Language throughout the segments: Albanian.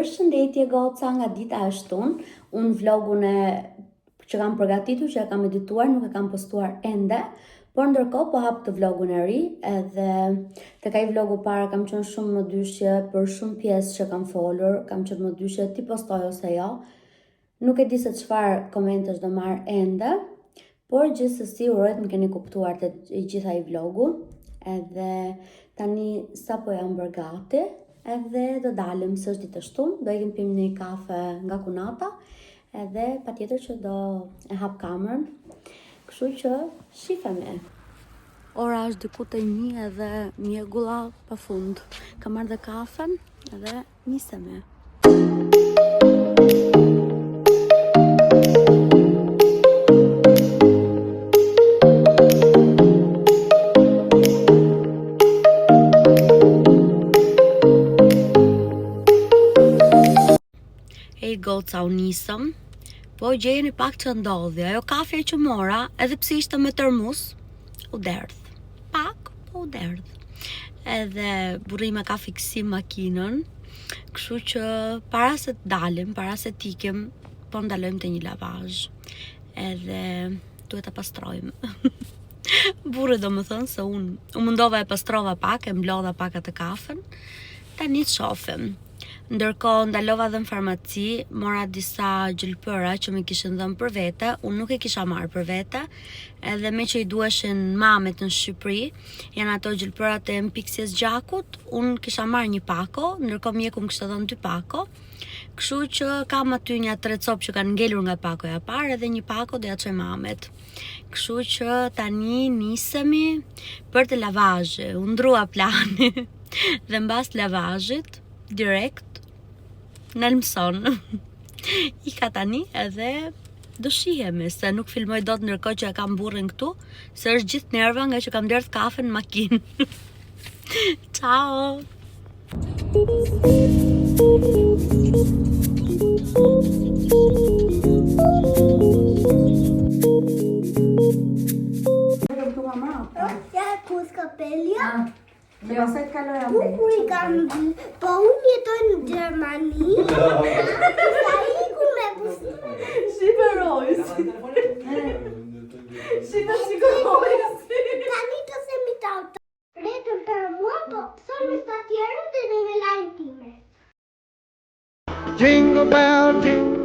Përshëndetje goca nga dita e shtunë. Unë vlogun e që kam përgatitur, që e kam edituar, nuk e kam postuar ende, por ndërkohë po hap këtë vlogun e ri, edhe tek ai vlogu para kam qenë shumë më dyshje për shumë pjesë që kam folur, kam qenë më dyshje t'i postoj ose jo. Nuk e di se çfarë komentesh do marr ende, por gjithsesi uroj të më keni kuptuar te i gjithë ai vlogu. Edhe tani sapo jam bërë gati, edhe do dalim se është ditë e shtunë, do ikim pim një kafe nga kunata, edhe patjetër që do e hap kamerën. Kështu që shifemi. Ora është diku te një edhe mjegulla pa fund. Kam marrë dhe kafen edhe Nisemi. Ej goca u nisëm Po gjejeni pak ça ndodhi Ajo kafja që mora Edhe pse ishte me termus U derdh Pak, po u derdh Edhe burri im e ka fiksim makinën Kështu që para se të dalim, para se të ikim Po ndalojmë te një lavazh Edhe duhet ta pastrojmë Burri domethënë se unë U mundova e pastrova pak, e mblodha pak atë kafen Tani të shofim Ndërkohë ndalova dhe në farmaci, mora disa gjilpëra që më kishin dhënë për vete, unë nuk e kisha marrë për vete, edhe meqë i duheshin mamit në Shqipëri, janë ato gjilpërat e mpiksjes gjakut, unë kisha marrë një pako, ndërkohë mjeku më kishte dhënë dy pako, kështu që kam aty nja tre copë që kanë ngelur nga pakoja e parë edhe një pako do ja çoj mamit. Kështu që tani nisemi për te lavazhi, u ndrua plani. Dhe mbas lavazhit, direkt në Elmson. Ika tani edhe do shihemi, se nuk filmoj dot ndërkohë që e kam burrin këtu, se është gjithë nerva nga që kam derdh kafen në makinë. Ciao! Ja, kus kapelja. Dhe pastaj të kaloj andej. Bukur i kam, po unë jetoj në Gjermani. Sa iku me pushime. Shife Rojs. Shife shiko Rojs. Tani të themi të auto. Vetëm për mua, po thonë të tjerët dhe në me lajnë time. Jingle bell, jingle.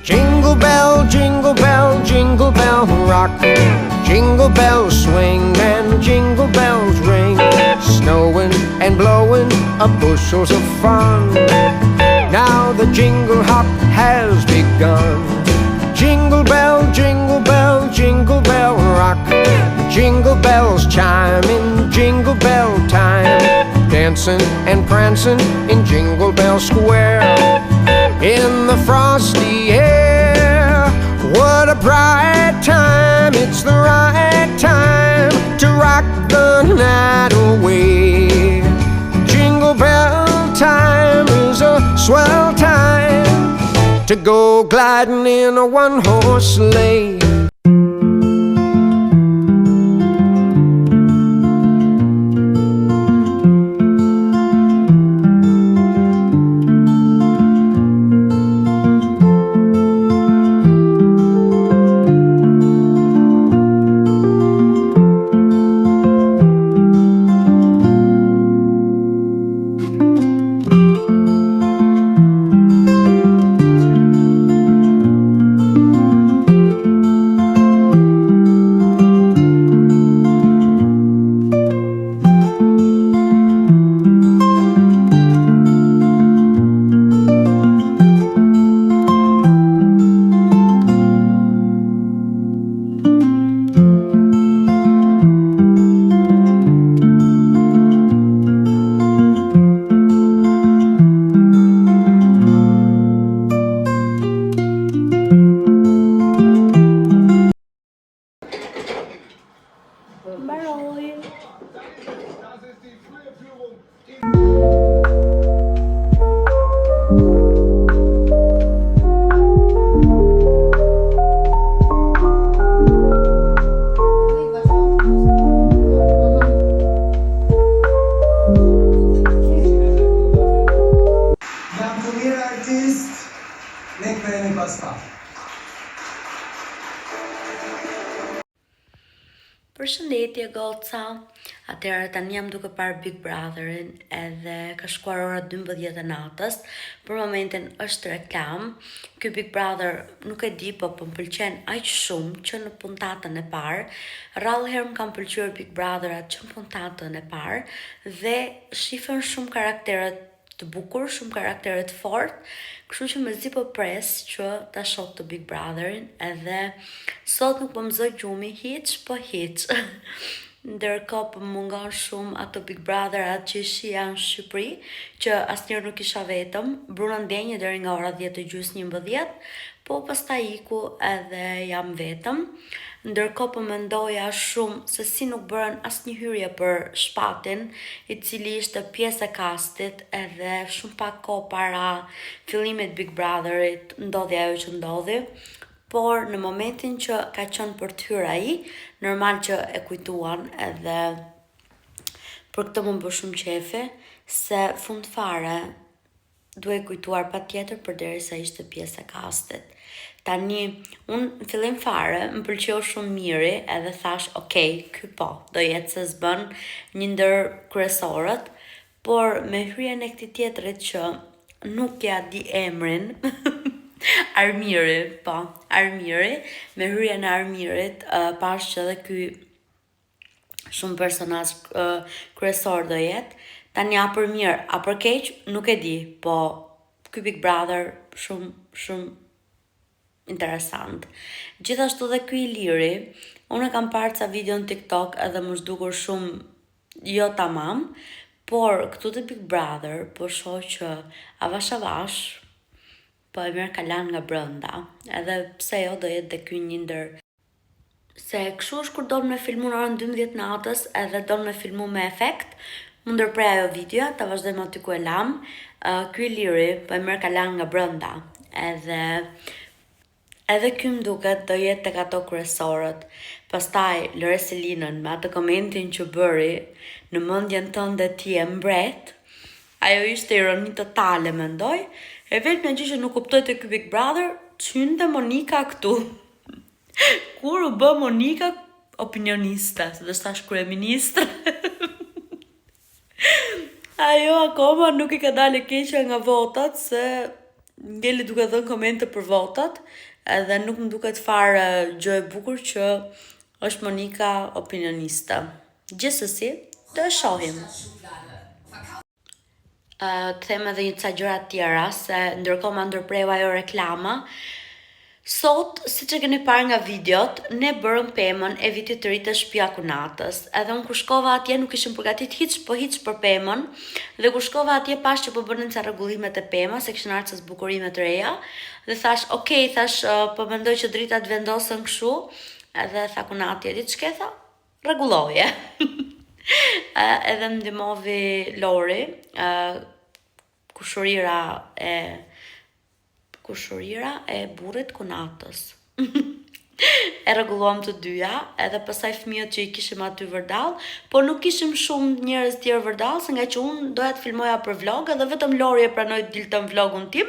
Jingle bell, jingle bell, jingle bell rock. Jingle bells swing and jingle bells ring. Snowing and blowing up bushels of fun. Now the jingle hop has begun. Jingle bell, jingle bell, jingle bell rock. Jingle bells chime in jingle bell time. Dancing and prancing in Jingle Bell Square. In the frosty air. What a bright time, it's the right time to rock the night away. Jingle bell time is a swell time to go gliding in a one horse sleigh. Përshëndetje goca. Atëherë tani jam duke parë Big Brotherin edhe ka shkuar ora 12 e natës. Për momentin është reklamë. Ky Big Brother nuk e di, po po më pëlqen aq shumë që në puntatën e parë. Rrallë herë më kanë pëlqyer Big Brotherat që në puntatën e parë dhe shifen shumë karakteret të bukur, shumë karaktere të fortë, kështu që mezi po pres që ta shoh të Big Brotherin, edhe sot nuk po më zë gjumi hiç, po hiç. Ndërkohë po më mungon shumë ato Big Brotherat që i shihja në Shqipëri, që asnjëherë nuk isha vetëm. Bruno ndenji deri nga ora 10 e gjysmë 11, po pastaj iku edhe jam vetëm. Ndërkohë po mendoja shumë se si nuk bërën asnjë hyrje për Shpatin, i cili ishte pjesë e kastit edhe shumë pak kohë para fillimit Big Brotherit ndodhi ajo që ndodhi, por në momentin që ka qenë për të hyrë ai, normal që e kujtuan edhe për këtë më bë shumë qefi, se fund fare duhej kujtuar patjetër përderisa ishte pjesë e kastit. Tani, unë në fillim fare, më pëlqeu shumë Miri edhe thash, ok, ky po, do jetë se s'bën një ndër kryesorët, por me hyrjen e këtij tjetrit që nuk ja di emrin, Armiri, po, Armiri, me hyrjen e Armirit, uh, pash që edhe ky shumë personazh uh, kryesor do jetë. Tani a për mirë, a për keq, nuk e di, po ky Big Brother shumë shumë interesant. Gjithashtu dhe ky Iliri, unë e kam parë ca video në TikTok edhe më është dukur shumë jo tamam, por këtu te Big Brother po shoh që avash avash po e merr kalan nga brenda. Edhe pse jo do jetë dhe ky një ndër Se kështu është kur don me filmu në orën 12 natës edhe don me filmu me efekt, m'u ndërpre ajo videoja, ta vazhdojmë aty ku e lam. Uh, ky Iliri po e merr kalan nga brenda. Edhe edhe ky më duket do jetë tek ato kryesorët. Pastaj lëre Selinën me atë komentin që bëri në mendjen tënde ti je mbret. Ajo ishte ironi totale, mendoj. E vetmja gjë që nuk kuptoj te ky Big Brother, ç'hynte Monika këtu. Kur u bë Monika opinioniste, se do thash kryeministre. Ajo akoma nuk i ka dalë e keqja nga votat, se ngeli duke dhënë komente për votat, edhe nuk më duket fare gjë e bukur që është Monika opinioniste. Gjithsesi, do e shohim. Të them edhe një ca gjëra të tjera, se ndërkohë ma ndërpreu ajo reklama. Sot, siç e keni parë nga videot, ne bërëm pemën e vitit të ri te shtëpia kunatës. Edhe unë kur shkova atje nuk ishim përgatit hiç, po hiç për pemën. Dhe kur shkova atje pash që po bënin ca rregullime te pema, se kishin ardhur ca zbukurime të reja. Dhe thash, ok, thash, po mendoj që dritat vendosen kështu. Edhe tha kunati, e di ç'ke tha? Rregulloje. Edhe më ndihmovi Lori, kushurira e kushurira e burrit kunatës. e rregulluam të dyja, edhe pastaj fëmijët që i kishim aty vërdall, po nuk kishim shumë njerëz tjerë vërdall, se nga që unë doja të filmoja për vlog, edhe vetëm Lori e pranoi të dilte në vlogun tim,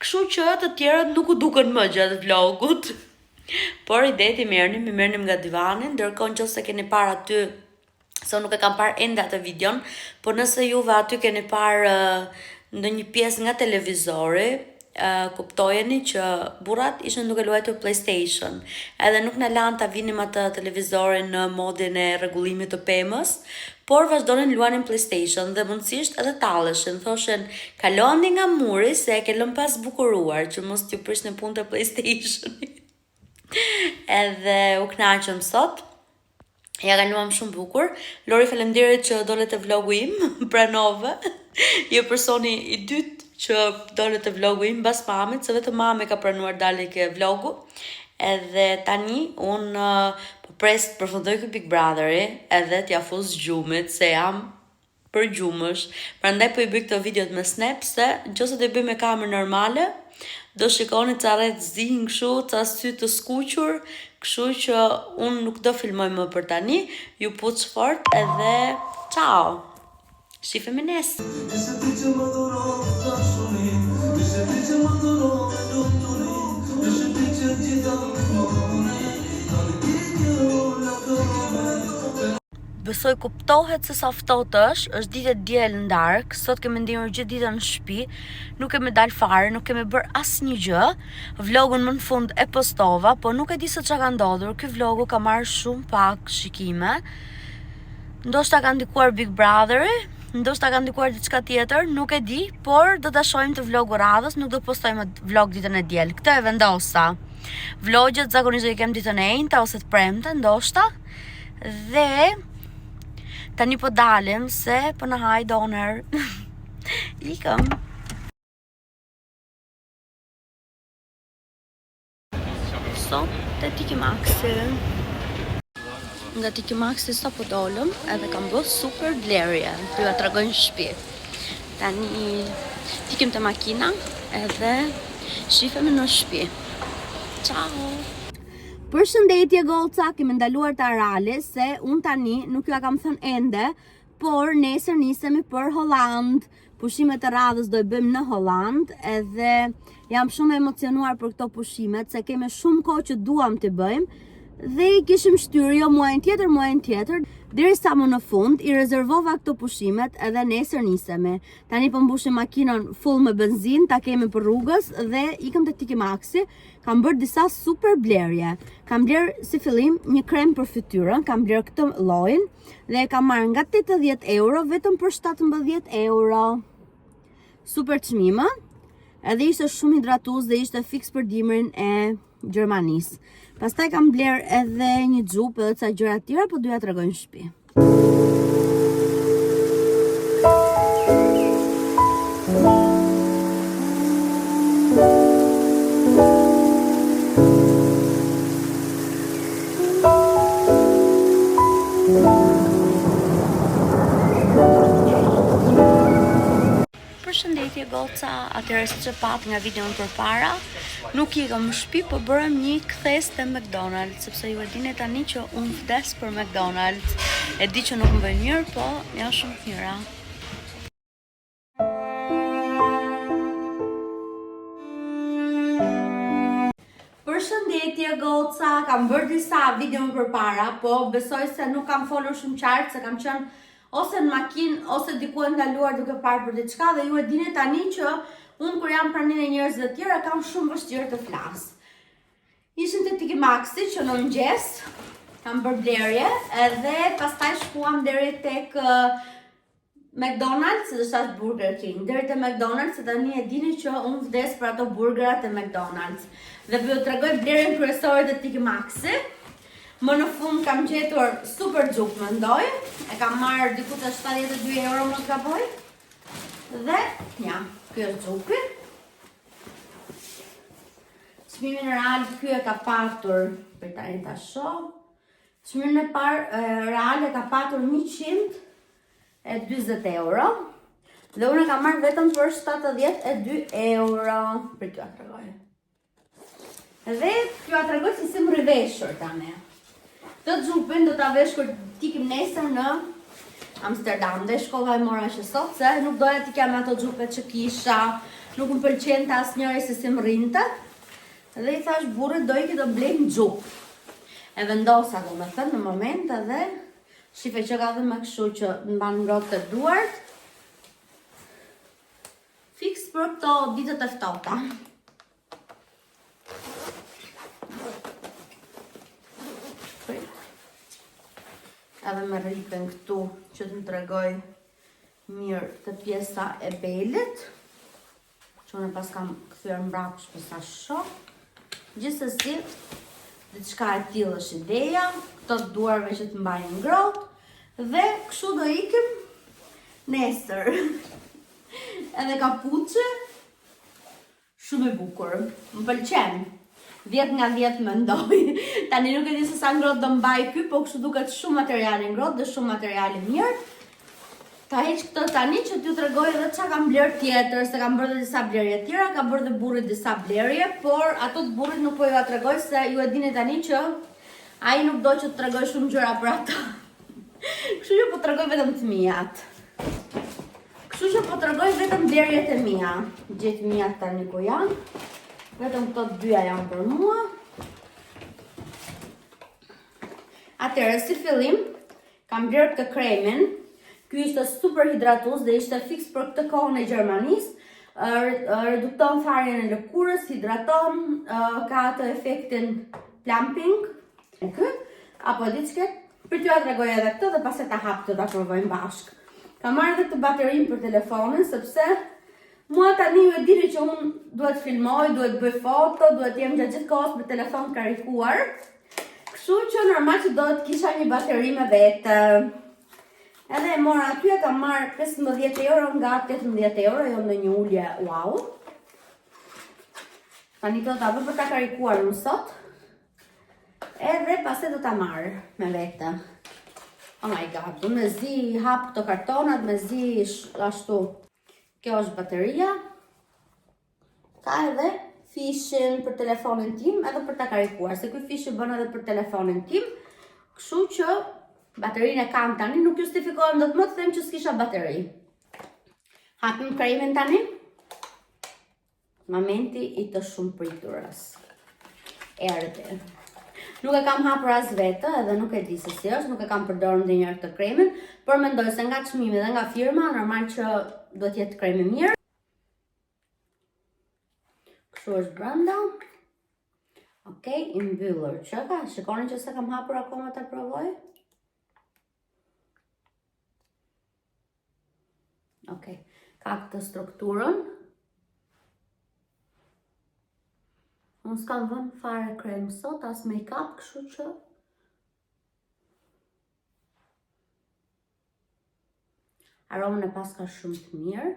kështu që të tjerët nuk u dukën më gjatë vlogut. Por idetë i merrnim, i merrnim nga divani, ndërkohë nëse keni parë aty se unë nuk e kam parë ende atë videon, por nëse juve aty keni parë uh, ndonjë pjesë nga televizori, uh, kuptojeni që burrat ishin duke luajtur PlayStation, edhe nuk na lanë ta vinim atë televizorin në modin e rregullimit të pemës, por vazhdonin luanin PlayStation dhe mundësisht edhe talleshin, thoshin kaloni nga muri se e ke lënë pa zbukuruar, që mos t'ju prishni punët e PlayStationit. Edhe u kënaqëm sot. Ja kaluam shumë bukur. Lori, faleminderit që dole te vlogu im, pranove. Je personi i dytë që dole te vlogu im mbas mamit, se vetëm mami ka pranuar dali ke vlogu. Edhe tani unë po pres të përfundoj ky Big Brotheri edhe t'ja fus gjumit se jam për gjumësh. Prandaj po i bëj këto videot me snap se nëse do i bëj me kamerë normale, do shikoni ca re të zinj kështu, ca sy të skuqur, kështu që unë nuk do filmoj më për tani. Ju puth fort edhe ciao. Shifemi nesër. Ishe ti që më dhurove dashuri Ishe ti që më dhurove lumturi Ishe ti që gjitha më more Tani ti një lakërove. Besoj kuptohet se sa ftohtë është, është ditë e diel në darkë, sot kemi ndenjur gjithë ditën në shtëpi, nuk kemi dalë fare, nuk kemi bërë asnjë gjë. Vlogun më në fund e postova, po nuk e di se çka ka ndodhur. Ky vlogu ka marrë shumë pak shikime. Ndoshta ka ndikuar Big Brotheri, ndoshta ka ndikuar diçka tjetër, nuk e di, por do ta shohim te vlogu radhës, nuk do postojmë vlog ditën e diel. Këtë e vendosa. Vlogjet zakonisht do i kem ditën e enjte ose të premte, ndoshta. Dhe tani po dalim se po na haj doner. Ikëm. Sot te TK Maxi. Nga TK Maxi sapo dolëm edhe kam bë super blerje. Do jua tregoj në shtëpi. Tani ikim te makina edhe shifemi në shtëpi. Ciao. Përshëndetje goca, kemi ndaluar te Arali se unë tani nuk jua kam thënë ende, por nesër nisemi për Holland. Pushimet e radhës do i bëjmë në Holland edhe jam shumë e emocionuar për këto pushimet se kemi shumë kohë që duam t'i bëjmë dhe i kishim shtyrë jo muajin tjetër, muajin tjetër, derisa më në fund i rezervova këto pushimet edhe nesër nisemi. Tani po mbushim makinën full me benzinë, ta kemi për rrugës dhe ikëm te TK Maxi, kam bërë disa super blerje. Kam blerë si fillim një krem për fytyrën, kam blerë këtë llojin, Dhe e kam marrë nga 80 euro vetëm për 17 euro. Super çmim, edhe ishte shumë hidratues dhe ishte fiks për dimrin e Gjermanisë. Pastaj kam blerë edhe një xhup edhe ca gjëra të tjera, po do jua tregoj në shtëpi. Përshëndetje goca, atëherë siç e patë nga video më përpara, nuk ikëm në shtëpi, po bërëm një kthesë te McDonald's, sepse ju e dini tani që unë vdes për McDonald's. E di që nuk më bëjnë mirë, po janë shumë të mira. Përshëndetje goca, kam bërë disa video më përpara, po besoj se nuk kam folur shumë qartë se kam qenë ose në makinë ose diku e ndaluar duke parë për diçka dhe ju e dini tani që unë kur jam praninë e njerëzve të tjerë e kam shumë vështirë të flas. Ishim te TK Maxi që në mëngjes, kam bërë blerje edhe pastaj shkuam deri tek McDonald's, se thashë Burger King. Deri te McDonald's, se tani e dini që unë vdes për ato burgerat e McDonald's. Dhe po ju tregoj blerjen kryesore te TK Maxi. Më në fund kam gjetur super xhup, mendoj. E kam marrë diku te 72 euro mos gaboj. Dhe, ja, ky është xhupi. Çmimin real ky e ka patur, për tani ta shoh. Çmimin e parë real e ka patur 140 euro. Dhe unë e kam marrë vetëm për 72 euro. Për t'jua tregoj. Dhe t'jua tregoj se si më rri veshur tani. Këtë xhupin do ta vesh kur të ikim nesër në Amsterdam. Dhe shkova e mora që sot se nuk doja të ikja me ato xhupet që kisha. Nuk më pëlqente asnjëri se si më rrinte. Dhe i thash burrit do iki do blejmë xhup. E vendosa domethënë në moment edhe shife që ka dhe me kështu që mban ngrohtë te duart. Fiks për këto ditët e ftohta. Edhe me rripin këtu që të më tregoj mirë te pjesa e belit. Që unë pas kam kthyer mbrapsht për sa shoh. Gjithsesi, diçka e tillë është ideja, këto të duarve që të mbajnë ngrohtë dhe kështu do ikim nesër. Edhe kapuçe shumë e bukur. Më pëlqen. 10 nga 10 mendoj. Tani nuk e di se sa ngrohtë do mbaj ky, po kështu duket shumë material i ngrohtë dhe shumë material i mirë. Ta heq këtë tani që t'ju tregoj edhe ça kam blerë tjetër, se kam bërë dhe disa blerje tjera, ka bërë dhe burri disa blerje, por ato të burrit nuk po jua tregoj se ju e dini tani që ai nuk do që të tregoj shumë gjëra për ato. Kështu që po tregoj vetëm të miat. Kështu që po tregoj vetëm blerjet e mia. Gjithë miat tani ku janë. Vetëm këto të dyja janë për mua. Atëherë, si fillim, Kam blerë këtë kremin. Ky ishte super hidratues dhe ishte fiks për këtë kohën e Gjermanisë. Redukton tharjen e lëkurës, hidraton, ka atë efektin plumping. Ky apo e di ç'ke? Për t'jua tregoj edhe këtë dhe pastaj ta hap këtë ta provojmë bashkë. Kam marrë edhe këtë baterinë për telefonin sepse mua tani ju e dini që unë duhet filmoj, duhet bëj foto, duhet jem gjatë gjithë kohës me telefon karikuar. Kështu që normal që do të kisha një bateri me vete. Edhe e mora aty e kam marrë 15 euro nga 18 euro, jo ndonjë ulje, wow. Tani do ta vë për ta karikuar unë sot. Edhe pastaj do ta marr me vete. Oh my god, unë mezi hap këto kartonat, mezi ashtu. Kjo është bateria. Ka edhe fishin për telefonin tim, edhe për ta karikuar, se ky fishi bën edhe për telefonin tim. Kështu që baterinë e kam tani, nuk justifikohem dot më të them që s'kisha bateri. Hapim kremin tani. Momenti i të shumëpriturës. Erdhi. Nuk e kam hapur as vetë edhe nuk e di se si është, nuk e kam përdorur ndonjëherë këtë kremin, por mendoj se nga çmimi dhe nga firma, normal që duhet të jetë krem i mirë. Kështu është brenda. Okej, i mbyllur. Çka? Shikoni që s'e kam hapur akoma ta provoj. Okej, ka këtë strukturën. Unë s'kam vënë fare krem sot, as make-up, kështu që Aromën e paska shumë të mirë.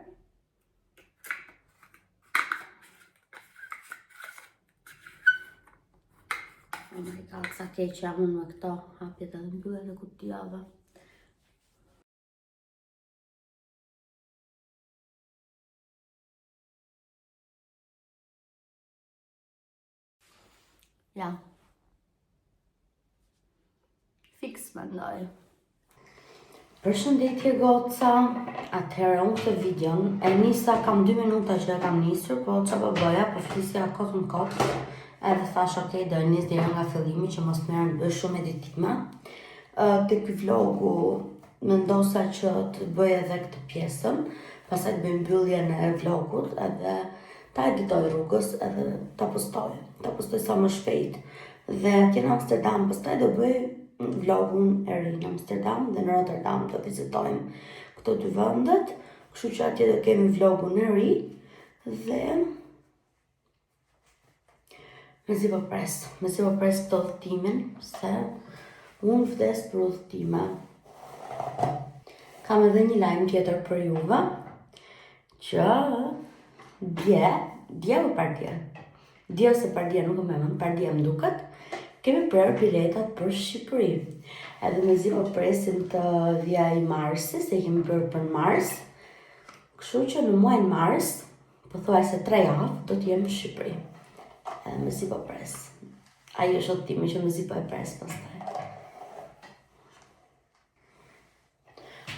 Oh my god, sa keq jam unë me këto hapjet edhe mbylljet e kutijave. Ja. Fiks mendoj. Përshëndetje goca, atëherë unë këtë videon e nisa kam 2 minuta që e kam nisur, po ça po bëja, po flisja kot më kot, edhe thash ok, do e nis deri nga fillimi që mos merrem të bëj shumë editime. Te ky vlogu mendosa që të bëj edhe këtë pjesën, pastaj të bëj mbylljen e vlogut edhe ta editoj rrugës edhe ta postoj, ta postoj sa më shpejt. Dhe atje në Amsterdam, pastaj do bëj vlogun e ri në Amsterdam dhe në Rotterdam do vizitojmë këto dy vendet, kështu që atje do kemi vlogun e ri dhe mezi po pres, mezi po pres këtë udhëtimin, se unë vdes për udhëtime. Kam edhe një lajm tjetër për juve, që dje, dje apo pardje, dje ose pardje, nuk e mbaj mend, pardje më duket, kemi prerë biletat për Shqipëri. Edhe mezi po presim të vijë ai marsi, se i kemi prerë për në mars, kështu që në muajin mars, Pothuajse 3 javë do të jem në Shqipëri. Edhe mezi po pres. Ai është udhëtimi që mezi po e pres pastaj.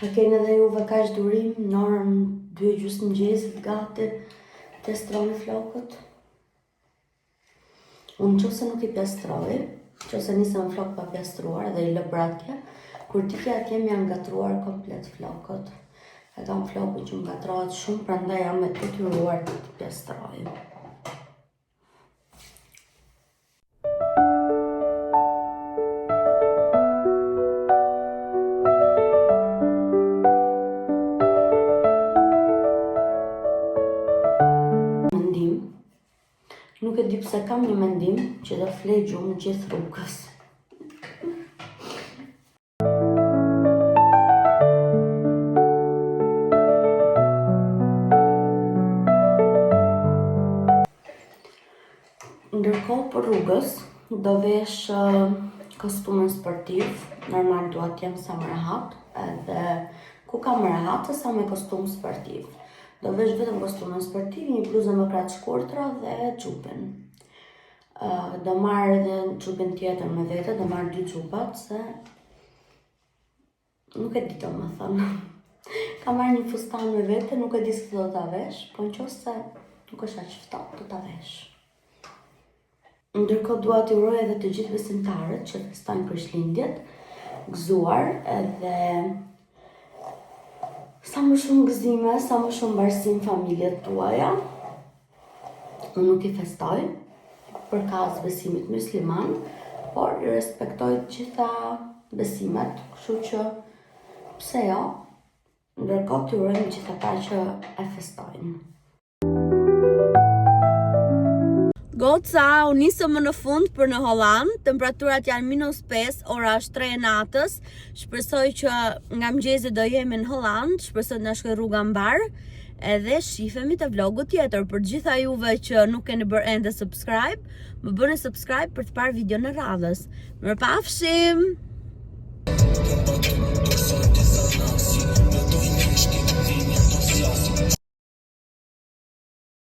A keni edhe juve kaq durim në orën 2 e gjysmë mëngjesit gati të pjastroni flokët? Unë në qoftë se nuk i pjastroj, në qoftë se nisem me flokë pa pjastruar dhe i lë për atje, kur të iki atje më janë ngatërruar komplet flokët. E kam flokun që më ngatërrohet shumë, prandaj jam e detyruar të t'i pjastroj. Mendim, Nuk e di pse kam një mendim që do fle gjumë gjithë rrugës. Ndërkohë për rrugës do vesh kostumin sportiv, normal dua të jem sa më rehat, edhe ku ka më rehat se sa me kostum sportiv. Do vesh vetëm kostumin sportiv, një bluzë me krah të shkurtra dhe xhupin. Uh, do marr edhe xhupin tjetër me vete, do marr dy xhupat se nuk e di domethënë. Kam marrë një fustan me vete, nuk e di se do ta vesh, po në qoftë se nuk është aq ftohtë, do ta vesh. Ndërkohë dua t'i uroj edhe të gjithë besimtarët që festojnë Krishtlindjet. Gëzuar edhe sa më shumë gëzime, sa më shumë mbarësi në familjet tuaja. Unë nuk i festoj përkas besimit musliman, por i respektoj të gjitha besimet, kështu që pse jo, ndërkohë t'i urojmë gjithë ata që e festojnë. Goca, u nisëm më në fund për në Holland, temperaturat janë minus 5, ora është 3 e natës, shpresoj që nga mëngjesi do jemi në Holland, shpresoj të na shkojë rruga mbarë, edhe shifemi te vlogu tjetër. Për gjitha juve që nuk keni bërë ende subscribe, më bëni subscribe për të parë videon e radhës. Mirupafshim!